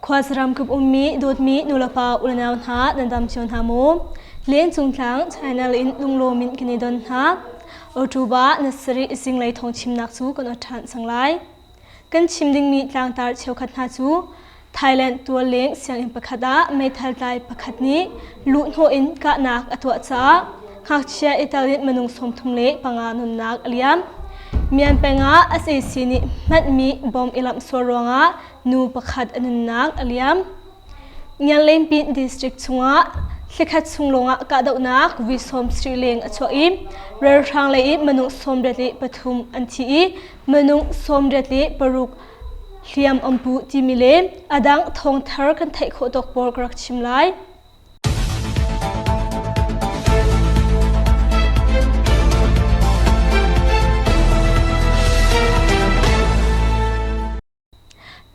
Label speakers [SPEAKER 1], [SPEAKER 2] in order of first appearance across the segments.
[SPEAKER 1] Khuasaram kip ummi dawtmi nulepa unau hna nan dam cio hna maw? Lencung tlang channel in lunglawm in kan i don hna. October na sarih zinglei thawng chimnak cu kan ot ṭhan cang lai. Kan chim dingmi tlangtar cheukhat hna cu Thailand tualleng sianginn pakhat ah meithal tlai pakhat nih luhhnawh in kahnak a tuah caah ngakchia i tel in minung 35 nunnak a liam. Mian peng ah sac nih hmanhmi bom i lamh sual ruangah nu pakhat a nunnak a liam. Ngianlengpin district chungah thlikhat chung lawngah kahdohnak vi 70 leng a chuah i ralhrang lei i minung 83 an thi i minung 86 hliam an pu timi le a dang thawngthar kan theih khawh tawk pawl ka rak chim lai.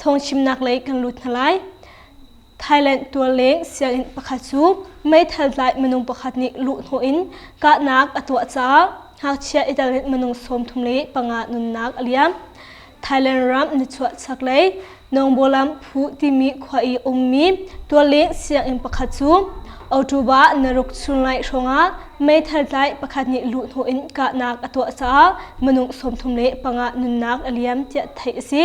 [SPEAKER 1] Thawngchimnak lei kan lut hna lai. Thailand tualleng sianginn pakhat cu meithal tlai minung pakhat nih luhhnawh in kahnak a tuah caah ngakchia i tel in minung 35 nunnak a liam. Thailand ram nichuah chaklei Nongbolam phu timi khua i ummi tualleng sianginn pakhat cu October naruk chunlai hrawngah meithal tlai pakhat nih luhhnawh in kahnak a tuah caah minung 35 nunnak a liam tiah theih a si.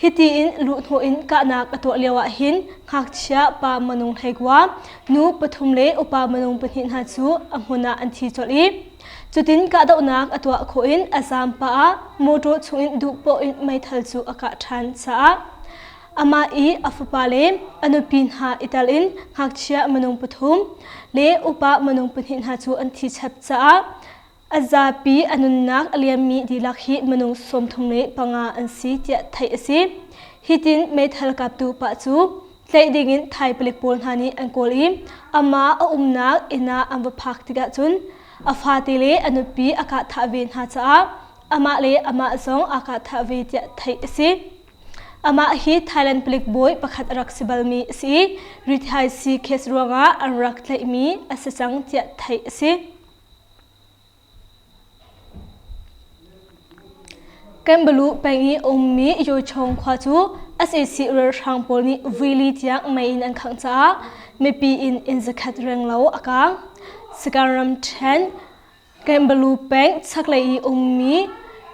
[SPEAKER 1] Hiti in luhhnawh in kahnak a tuah lio ah hin ngakchia pa minung 19, nu pathum le upa minung pahnih hna cu a hmun ah an thi colh i cutin kahdohnak a tuah khawh in a zaam pah ah motor chungin duhpoh in meithal cu a kah ṭhan caah amah i a fapa le a nupi hna i tel in ngakchia minung pathum le upa minung pahnih hna cu an thi chap caah A zapi a nunnak a liammi dihlak hi minung 35 an si tiah theih a si. Hitin meithal kaptu pa cu tlaih dingin Thai palik pawl hna nih an kawl i amah a umnak inn ah an va phak tikah cun a fate le a nupi a kah thah ve hna caah amah le amah zong aa kah thah ve tiah theih a si. Amah hi Thailand palik bawi pakhat a rak si balmi a si i rithaisii case ruangah an rak tlaihmi a si cang tiah theih a si. Kanbalu peng i a ummi Yochong khua cu sac ralhrang pawl nih vuili tiang mei in an khangh caah mipi inn inn zakhat renglo a kaang. Sagaing ramṭhen Kanbalu peng chaklei i ummi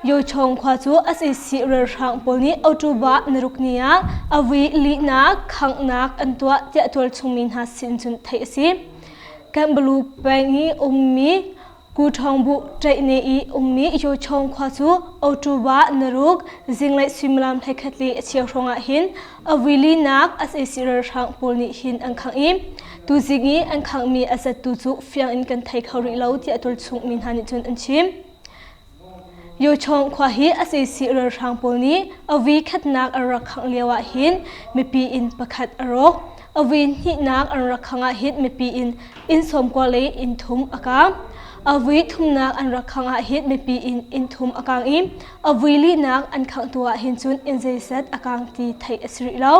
[SPEAKER 1] Yochong khua cu sac ralhrang pawl nih October naruk ni ah a vui lihnak khanghnak an tuah tiah tualchung mi hna sin cun theih a si. Kanbalu peng i ummi Kuṭhawngbu ṭaihne i ummi Yochong khua cu October naruk zinglei suimilam 11 le a cheu hrawngah hin a vuilinak sac ralhrang pawl nih hin an khangh i tuzing i an khanghmi a zattu cu fiang in kan thei kho rih lo tiah tualchung mi hna nih cun an chim. Yochong khua hi sac ralhrang pawl nih a vui khatnak an rak khangh lio ah hin mipi inn pakhat a rawk. A vui hnihnak an rak khangh ah hin mipi inn inn 90 le inn thum a kaang. A vui thumnak an rak khangh ah hin mipi inn inn thum a kaang i a vui linak an khangh tu ah hin cun inn zeizat a kaang ti theih a si rih lo.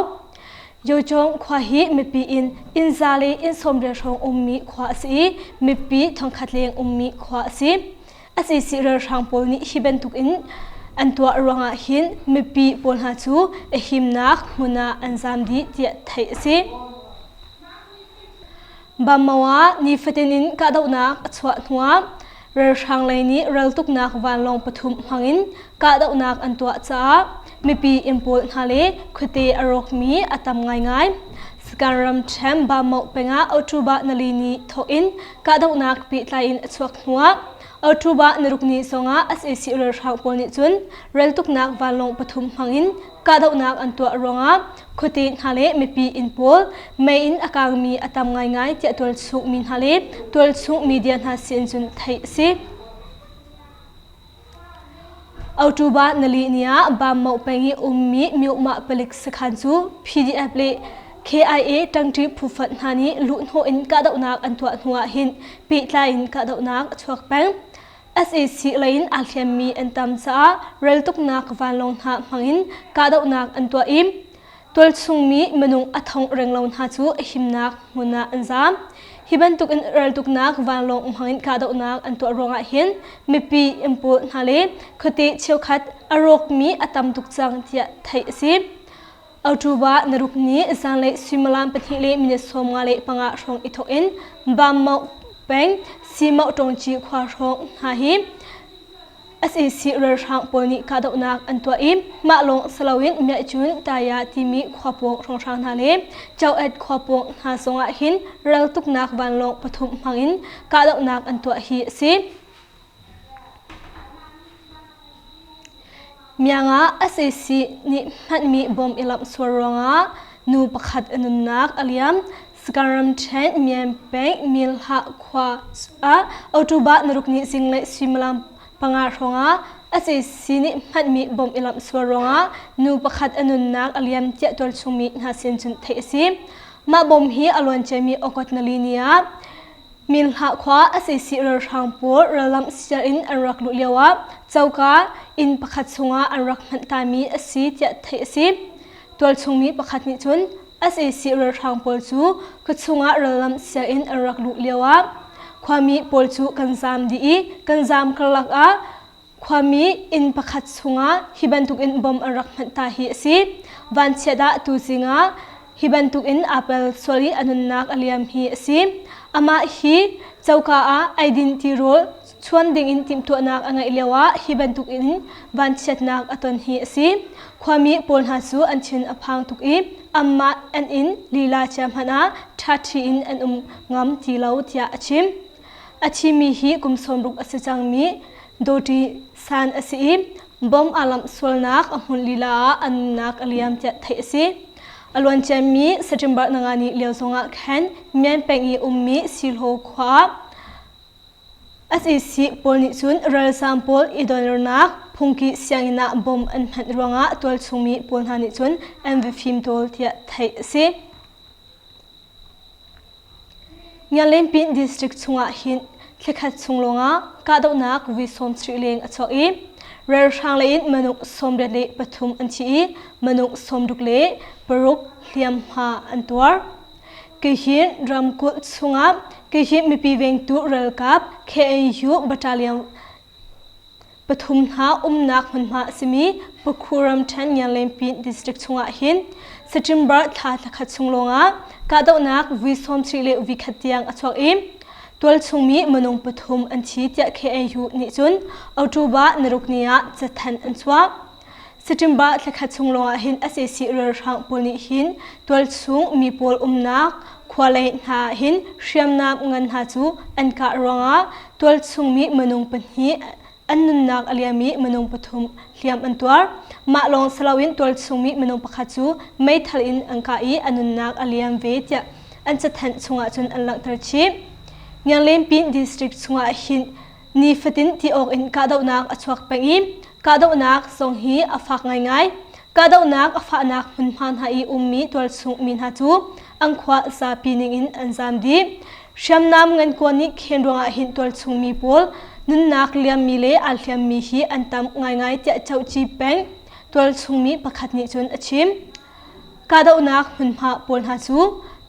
[SPEAKER 1] Yochong khua hi mipi inn inn za le inn 90 hrawng ummi khua a si i mipi 1000 leng ummi khua a si. Sac ralhrang pawl nih hi bantuk in an tuah ruangah hin mipi pawl hna cu a himnak hmun ah an zaam dih tiah theih a si. Bammo ah nifatin in kahdohnak a chuah hnuah ralhrang lei nih raltuknak vanlawng pathum hmangin kahdohnak an tuah caah mipi inn pawl hna le khuate a rawkmi a tam ngaingai. Sagaing ramṭhen Bammo pengah October nali ni thawk in kahdohnak pehtlai in a chuak hnuah October naruk ni zongah sac ralhrang pawl nih cun raltuknak vanlawng pathum hmangin kahdohnak an tuah ruangah khuate hna le mipi inn pawl mei in a kaangmi a tam ngaingai tiah tualchung mi hna le tualchung media hna sin cun theih a si. October nali ni ah Bammo peng i ummi Myomah palik sakhan cu PDF le KIA ṭangṭi phufat hna nih luhhnawh in kahdohnak an tuah hnu ah hin pehtlai in kahdohnak a chuak peng. Sac lei in aa hliammi an tam caah raltuknak vanlawng hna hmangin kahdohnak an tuah i tualchungmi minung a thong renglo hna cu a himnak hmun ah an zaam. Hi bantuk in raltuknak vanlawng hmangin kahdohnak an tuah ruangah hin mipi inn pawl hna le khuate cheukhat a rawkmi a tam tuk cang tiah theih a si. October naruk ni zanlei suimilam pahnih le minute 55 hrawng i thawk in Bammauk peng Simauk Tawngci khua hrawng hna hi sac ralhrang pawl nih kahdohnak an tuah i mah lawng si loin Myahcun Taya timi khua pawng hrawnghrang hna le Choet khua pawng hna zongah hin raltuknak vanlawng pathum hmang in kahdohnak an tuah hi a si. Myanmar sac nih hmanmi bom i lamhsual ruangah nu pakhat a nunnak a liam. Sagaing ramṭhen Myan peng Milhah khua ah October naruk ni zinglei suimilam panga hrawngah sac nih hmanmi bom i lamhsual ruangah nu pakhat a nunnak a liam tiah tualchung mi hna sin cun theih a si. Mah bom hi a luanciami August nali ni ah Minhlah khua sac ralhrang pawl rallamh sial in an rak luh lioah coka inn pakhat chungah an rak hmanh tami a si tiah theih a si. Tualchung mi pakhat nih cun sac ralhrang pawl cu khuachung ah rallamh sial in an rak luh lioah khuami pawl cu kan zaam dih i kan zaam karlak ah Khuami inn pakhat chungah hi bantukin bom an rak hmanh ta hi a si. Vanchiat ah tuzing ah hi bantukin aa pel sual i a nunnak a liam hi a si. Amah hi coka ah eidin tirawl chuan dingin timhtuahnak a ngeih lioah hi bantukin vanchiatnak a ton hi a si. Khuami pawl hna cu an thin a phang tuk i anmah an inn lila cia hmanh ah ṭhaṭhi in an um ngam ti lo tiah a chim. A thimi hi kum 60 a si cangmi Dawti San a si i bom aa lamh sualnak a hmun lila ah a nunnak a liam tiah theih a si. A luanciami September nanga ni lio zongah khan Myan peng i ummi Sihlaw khua ah sac pawl nih cun ralzaam pawl i donnak phungki sianginn ah bom an hmanh ruangah tualchungmi pawl hna nih cun an va fimtawl tiah theih a si. Ngialenpin District chungah hin thlakhat chung lawngah kahdohnak vui 70 leng a chuak i ralhrang lei in minung 83 an thi i minung 66 hliamhma an tuar. Keihin ramkulh chungah keihin mipi vengtu ralkap KNU Battalion pathum hna umnak hmunhma a simi Pakhu ramṭhen Ngianglenpin district chungah hin September thla thlakhat chung lawngah kahdohnak vui 30 le vui khat tiang a chuak i tualchung mi minung pathum an thi tiah KNU nih cun October naruk ni ah cathanh an chuah. September thlakhat chung lawngah hin sac ralhrang pawl nih hin tualchung mi pawl umnak khua lei hna ah hin hriamnam ngan hna cu an kah ruangah tualchung mi minung pahnih an nunnak a liam i minung pathum hliam an tuar. Mah lawng si loin tualchung mi minung pakhat cu meithal in an kah i a nunnak a liam ve tiah an cathanh chungah cun an langhter chih. Ngianglenpin district chungah hin Nifatin ti awk in kahdohnak a chuak peng i kahdohnak zong hi a fak ngaingai. Kahdohnak a fahnak hmunhma hna i ummi tualchung mi hna cu an khua zapi ningin an zaam dih. Hriamnam ngankuan nih khen ruangah hin tualchung mi pawl nunnak liammi le aa hliammi hi an tam ngaingai tiah Chohci peng tualchung mi pakhat nih cun a chim. Kahdohnak hmunhma pawl hna cu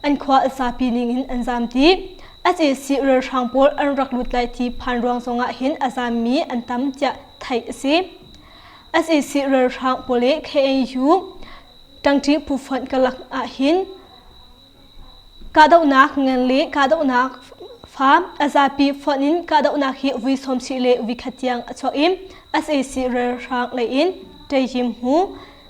[SPEAKER 1] an khua zapi ningin an zaam dih. Sac ralhrang pawl an rak lut lai ti phan ruang zongah hin a zaammi an tam tiah theih a si. Sac ralhrang pawl le KNU ṭangṭi phufonh karlak ah hin Kahdohnak ngan le kahdohnak fa a zapi fonh in kahdohnak hi vui 70 le vui khat tiang a chuak i sac ralhrang lei in Ṭeiyim Hmu,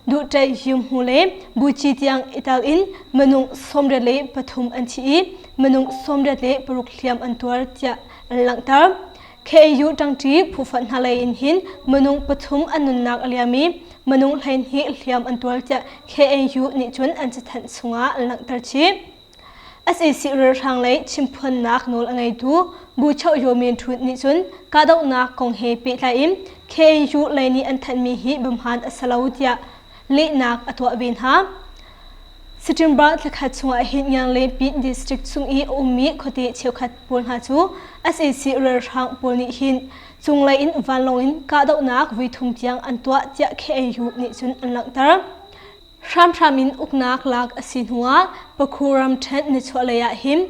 [SPEAKER 1] Duh Ṭeiyim Hmu le Buci tiang i tel in minung 83 an thi i minung 86 hliam an tuar tiah an langhter. KU ṭangṭi phufonh hna lei in hin minung pathum an nunnak a liam i minung 12 hliam an tuar tiah KNU nih cun an cathanh chungah an langhter chih. Sac ralhrang lei chimphuannak nawl a ngeitu Bu Choh Yo Min Htut nih cun kahdohnak kong he pehtlai in KNU lei nih an thanhmi hi biahmaan a si lo tiah lehnak a tuah ve hna. September thlakhat chungah hin Ngianglenpi district chung i a ummi khuate cheukhat pawl hna cu sac ralhrang pawl nih hin cunglei in vanlawng in kahdohnak voithum tiang an tuah tiah KNU nih cun an langhter. Hramhram in uknak lak a si hnuah Pakhu ramṭhen nichuahlei ah hin.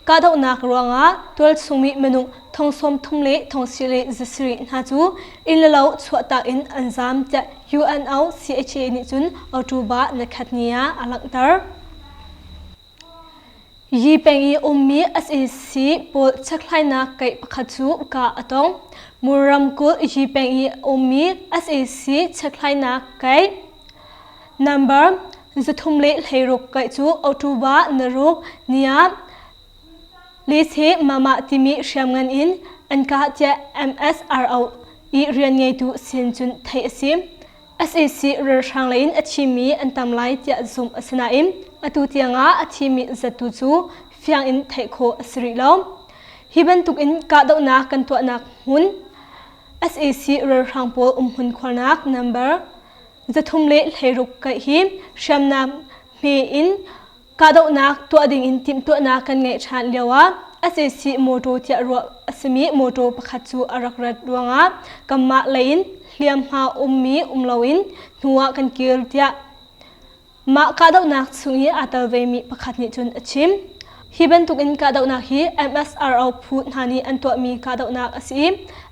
[SPEAKER 1] Kahdohnak ruangah tualchungmi minung thong 30 le thong si le zasarih hna cu inn le lo chuahtak in an zaam tiah UNOCHA nih cun October nikhat ni ah a langhter. Yi peng i ummi sac pawl chekhlainak keih pakhat cu kah a tong. Mur ramkulh Yi peng i ummi sac chekhlainak keih number 316 keih cu October naruk ni ah Lese Mama timi hriamngan in an kah tiah MSRO i rian ngeitu sin cun theih a si. Sac ralhrang lei in a thimi an tam lai tiah zumh a si nain atu tiangah a thimi zattu cu fiang in theih khawh a si rih lo. Hi bantuk in kahdohnak kan tuahnak hmun sac ralhrang pawl umhmun khuarnak number 316 kaih hi hriamnam hme in Kahdohnak tuah dingin timhtuahnak kan ngeih ṭhan lioah sac mawṭaw tiah ruah a simi mawṭaw pakhat cu a rak rat ruangah kanmah lei in hliamhma ummi um loin hnuah kan kir tiah mah kahdohnak chung i aa tel vemi pakhat nih cun a chim. Hi bantukin kahdohnak hi MSRO phu hna nih an tuahmi kahdohnak a si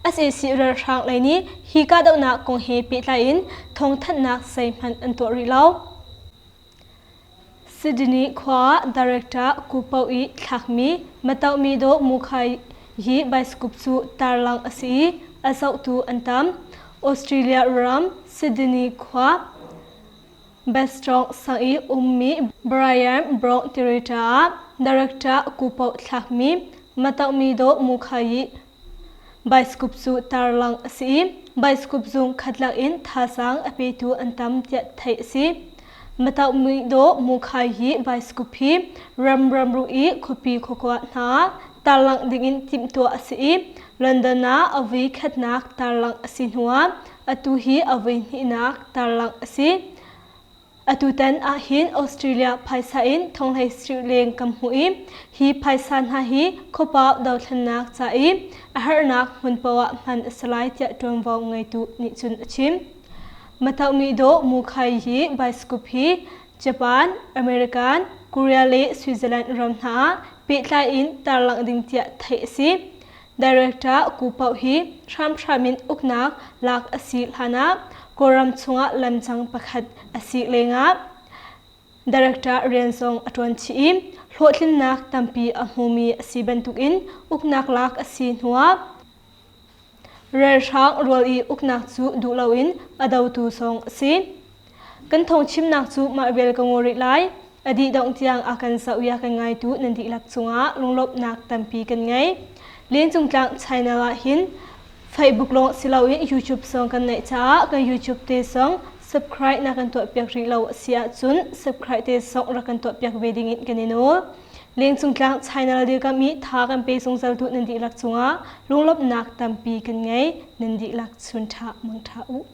[SPEAKER 1] i sac ralhrang lei nih hi kahdohnak kong he pehtlai in thawngthanhnak zeihmanh an tuah rih lo. Sydney khua director Kupo i thlakmi Matohmi dawh Mukhai hi baisikup cu tarlangh a si i a zohtu an tam. Australia ram Sydney khua Bastrong sang i ummi Brian Brown Theatre ah director Kupo thlakmi Matohmi dawh Mukhai Baisikup cu tarlangh a si i baisikup zung khat lak in thazaang a petu an tam tiah theih a si. Matoh muidawh Mukhai hi baisikup hi ram ramru i khuapi khuakua hna ah tarlangh dingin timhtuah a si i London ah a vui khatnak tarlangh a si hnuah atu hi a vui hnihnak tarlangh a si. Atutan ahhin Australia phaisa in thonghlei sarih leng kan hmuh i hi phaisa hna hi khuapau dothlennak ca i a herhnak hmun paoh ah hman a si lai tiah ṭuanvo ngeitu nih cun a chim. Matohmi dawh Mukhai hi baisikup hi Japan, American, Korea le Switzerland ram hna ah pehtlai in tarlangh ding tiah theih a si. Director Ku Paoh hi hramhram in uknak lak a si hlanah Kawlram chungah lamcang pakhat a si lengah Director rian zong a ṭuan chih i hlawhtlinnak tampi a hmumi a si bantukin uknak lak a si hnuah ralhrang rual i uknak cu duh loin a dotu zong a si. Kan thawngchimnak cu mah vial ka ngaw rih lai. A dih dongh tiang a kan zoh i a kan ngaitu nan dihlak cungah lunglawmhnak tampi kan ngei. Lencung tlang channel ah hin Facebook lawng si loin YouTube zong kan neih caah kan YouTube te zong subscribe na kan tuahpiak rih lo a si ahcun subscribe te zong rak kan tuahpiak ve dingin kan i nawl. Lengcung tlang channel dirkamh i tha kan pe zungzal tu nan dihlak cungah lunglawmhnak tampi kan ngei. Nan dihlak chun ṭha mang ṭha u.